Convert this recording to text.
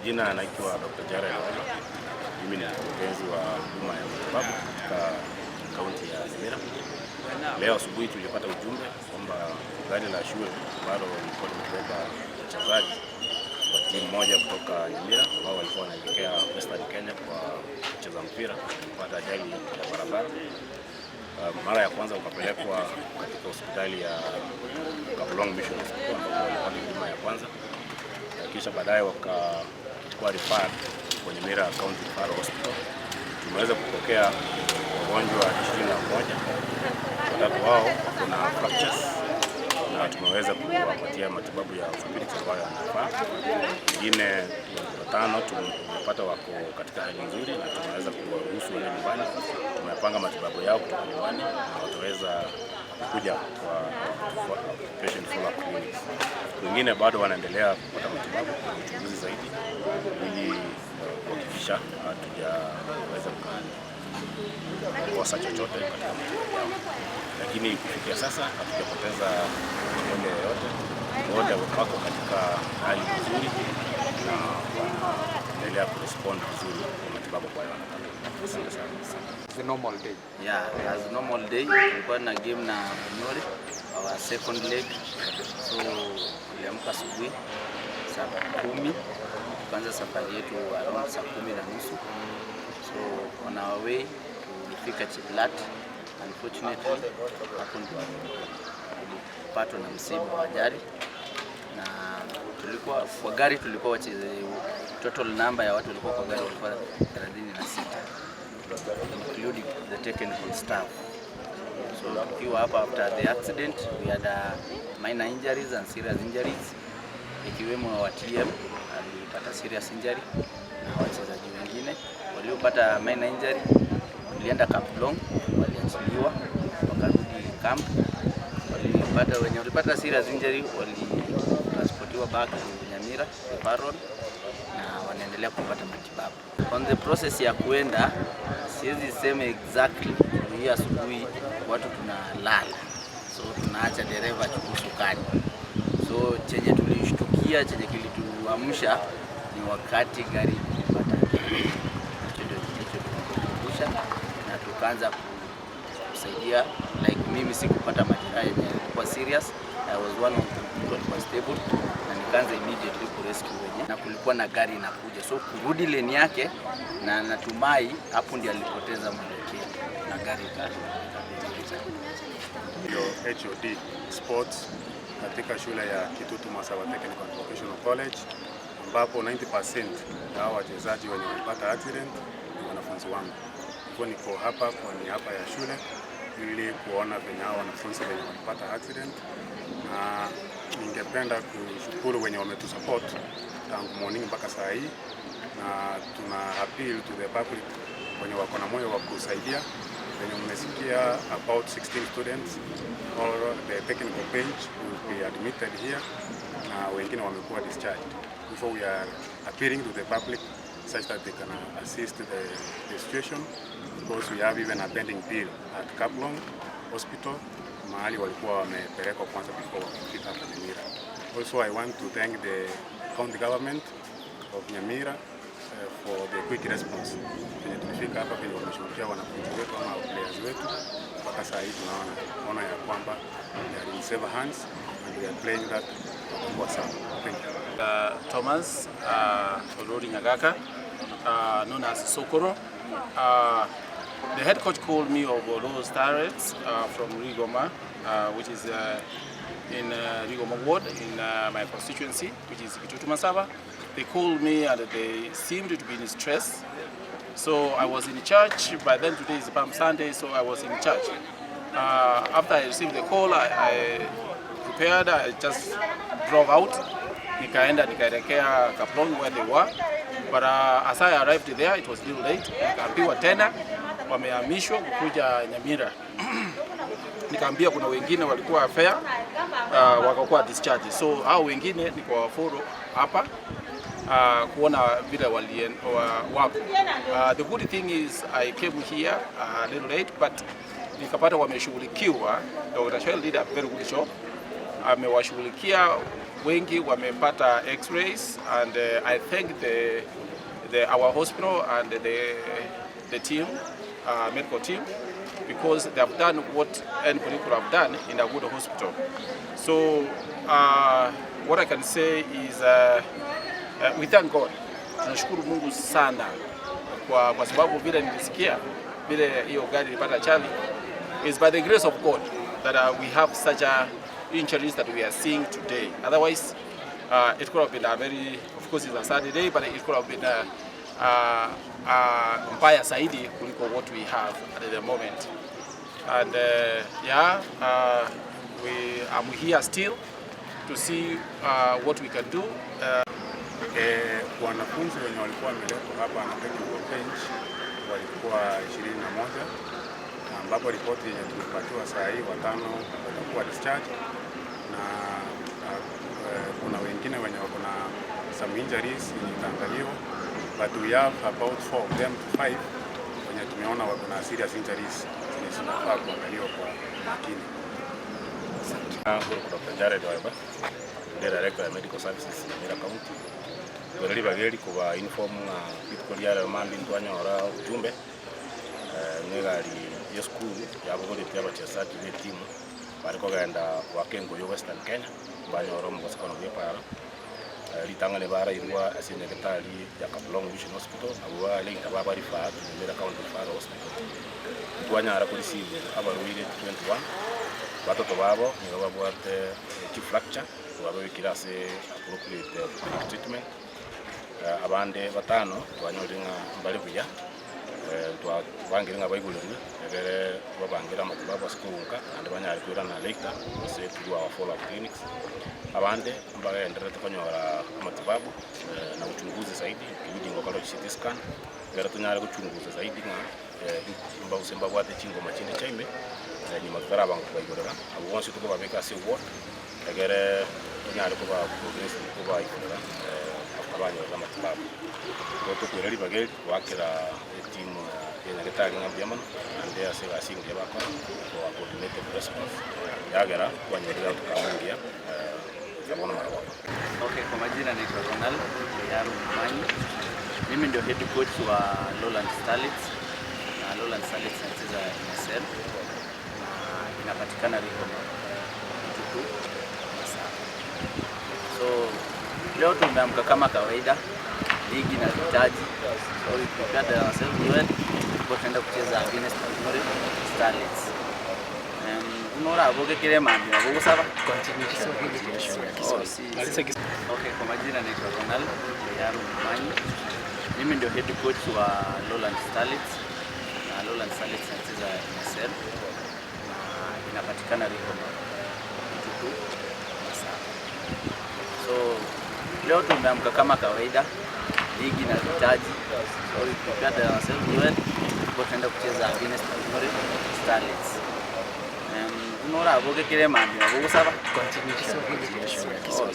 Majina anaitwa Dr. Jared Wala. Mimi ni mkurugenzi wa huduma ya matibabu katika kaunti ya Nyamira. Leo asubuhi tulipata ujumbe kwamba gari la shule ambalo lilikuwa limebeba wachezaji wa timu moja kutoka Nyamira ambao walikuwa wanaelekea Western Kenya kwa kucheza mpira kupata ajali ya barabara. Mara ya kwanza ukapelekwa katika hospitali ya Kaplong Mission Hospital ambapo walipata huduma ya kwanza, kisha baadaye wakakuwa referred kwenye Nyamira County Referral Hospital. Tumeweza kupokea wagonjwa 21, watatu wao kuna fractures na tumeweza kuwapatia matibabu ya orthopedics ambayo yanafaa. Wengine watano tumepata wako katika hali nzuri na tumeweza kuwaruhusu waende nyumbani. Tumepanga matibabu yao kutoka nyumbani na wataweza kuja kwa patient follow up clinics. Wengine bado wanaendelea kupata matibabu na uchunguzi zaidi ili kuhakikisha hatujaweza kukosa chochote katika matibabu yao, lakini kufikia sasa hatujapoteza mgonjwa yeyote, wote wako katika hali nzuri na wanaendelea kurespond vizuri kwa matibabu ambayo wanapata. Asante sana. The normal day. Yeah, as normal day tulikuwa na game na Bunyore, our second leg. So tuliamka asubuhi saa 10, tukaanza safari yetu around saa 10:30. So on our way tulifika Cheplat. Unfortunately, hapo ndio tulipatwa na msiba wa ajali, na tulikuwa kwa gari, tulikuwa wacheze, total number ya watu walikuwa kwa gari walikuwa 36, including the technical staff. So tukiwa hapa after the accident, we had minor injuries and serious injuries, ikiwemo wa TM alipata serious injury na wachezaji wengine waliopata minor injury tulienda Kaplong, waliachiliwa wakarudi camp. Walipata, wenye walipata serious injury walitransportiwa back to Nyamira referral na wanaendelea kupata matibabu. On the process ya kuenda, siwezi sema exactly. Hii asubuhi watu tunalala, so tunaacha dereva achukue usukani. So chenye tulishtukia, chenye kilituamsha ni wakati gari ilipata ajali. Hicho ndio kilichotukumbusha na tukaanza kusaidia. Like mimi sikupata majeraha yenye yalikuwa serious. I was one of the people walikuwa stable na nikaanza immediately ku rescue wenye, na kulikuwa na gari inakuja, so kurudi lane yake, na natumai hapo ndio alipoteza mwelekeo na gari ikabingirika. Ndio HOD Sports katika shule ya Kitutu Masaba Technical and Vocational College, ambapo 90% ya hao wachezaji wenye walipata accident ni wanafunzi wangu. Hivyo niko hapa kwa niaba ya shule ili kuona venye hao wanafunzi wenye walipata accident, na ningependa kushukuru wenye wametusupport tangu morning mpaka saa hii, na tuna appeal to the public wenye wako na moyo wa kusaidia. Wenye mmesikia, about 16 students or the technical bench will be admitted here, na wengine wamekuwa discharged. Before, we are appealing to the public such that they can assist the situation, because we have even a pending bill at Kaplong Hospital, mahali walikuwa wamepelekwa kwanza before wakifika hapa Nyamira. Also, I want to thank the county government of Nyamira for the quick response. Venye tulifika hapa, venye wameshughulikia wanafunzi wetu ama players wetu, mpaka saa hii tunaona ona ya kwamba they are in safe hands and we are praying that watakuwa sawa. Thank you. Thomas Olori Nyagaka, known as Sokoro. The head coach called me of Olo Starlets from Rigoma, which is in Rigoma ward in my constituency, which is Kitutu Masaba. They called me and they seemed to be in stress. So I was in church. By then, today is Palm Sunday, so I was in church. After I received the call, I prepared. I just drove out. Nikaenda nikaelekea Kaplong where they were. But as I arrived there, it was a little late. Nikaambiwa tena wamehamishwa kukuja Nyamira. Nikaambia kuna wengine walikuwa fair, wakakuwa discharge. So hao wengine nikawafollow hapa kuona vile wako. The good thing is I came here a little late, but nikapata wameshughulikiwa. Dr. Shell did a very good job. Amewashughulikia. Wengi wamepata x-rays and I thank the our hospital and the team, medical team, because they have done what anybody could have done in a good hospital. So what I can say is we thank God. Tunashukuru Mungu sana kwa sababu vile nilisikia vile hiyo gari ilipata ajali, is by the grace of God that we have such a injuries that we are seeing today. Otherwise, it could have been a very, of course it's a sad day, but it could have been a mbaya zaidi kuliko what we have at the moment. And yeah, I'm here still to see what we can do. Wanafunzi wenye walikuwa wameletwa hapa na technical bench walikuwa 21, ambapo ripoti yenye tumepatiwa saa hii, watano watakuwa discharged na kuna wengine wenye wako na some injuries yenye itaangaliwa, but we have about four of them to five wenye tumeona wako na serious injuries zenye zinafaa kuangaliwa kwa makini. Dr. Jared Waiba, the Director of Medical Services in Nyamira County. Igoro ribageri kuba inform ng'a rituko ria rero mambi ntwanyora ujumbe ng'egari ya school yabogorete abachezaji be timu bari kogenda gwaka engoyo Western Kenya, banyora omogosekano bwa epara. Ritang'ani barairwa ase nyagetari ya Kaplong Mission Hospital, abo barenta baba refer to Nyamira County Referral Hospital. Ntwanyara kureceive abarwaire 21, batoto babo nigo babwate fracture, bababikire ase appropriate orthopedic treatment. Abande batano twanyorire ng'a mbare buya, twabangire ng'a baigorerwe egere babangire amatibabu ase kounka naende banyare koirana later ase through our follow up clinics. Abande mbagendererete konyora amatibabu na uchunguzi zaidi, including gokora CT scan egere tonyare gochunguza zaidi ng'a mbause mbabwate chingoma chinde chaime nyuma tutarabanga kobaigorera. Abo bonsi tukobabeka ase ward egere tonyare koba progress kobaigorera after banyorera amatibabu. Tokwira ribageri gwakera etimu ya nyagetari ng'a mbuya mono naende ase egasi engiya bakora kwa coordinated response yagera twanyorera tukamungia bono marabona. Okay, kwa majina naitwa Ronald Yaru Mmanyi. Mimi ndio head coach wa Lowland Starlets, na Lowland Starlets inacheza NSL na inapatikana Rigoma, Kitutu, Masawa. So leo tumeamka kama kawaida, ligi na vitaji, so we prepared ourselves well. Tulikuwa tunaenda kucheza against Bunyore Starlets. Unora abogekere mambi abogusaba. Oh, Okay, kwa majina naitwa Ronald Yaru Mmanyi. Mimi ndio head coach wa Lowland Starlets, na Lowland Starlets inacheza NSL na inapatikana Rigoma, Kitutu, Masawa. So leo tumeamka kama kawaida, ligi na vitaji, so we prepared ourselves well. Tulikuwa tunaenda kucheza against Bunyore Starlets. Unora abogekere mambi abogusaba. Oh,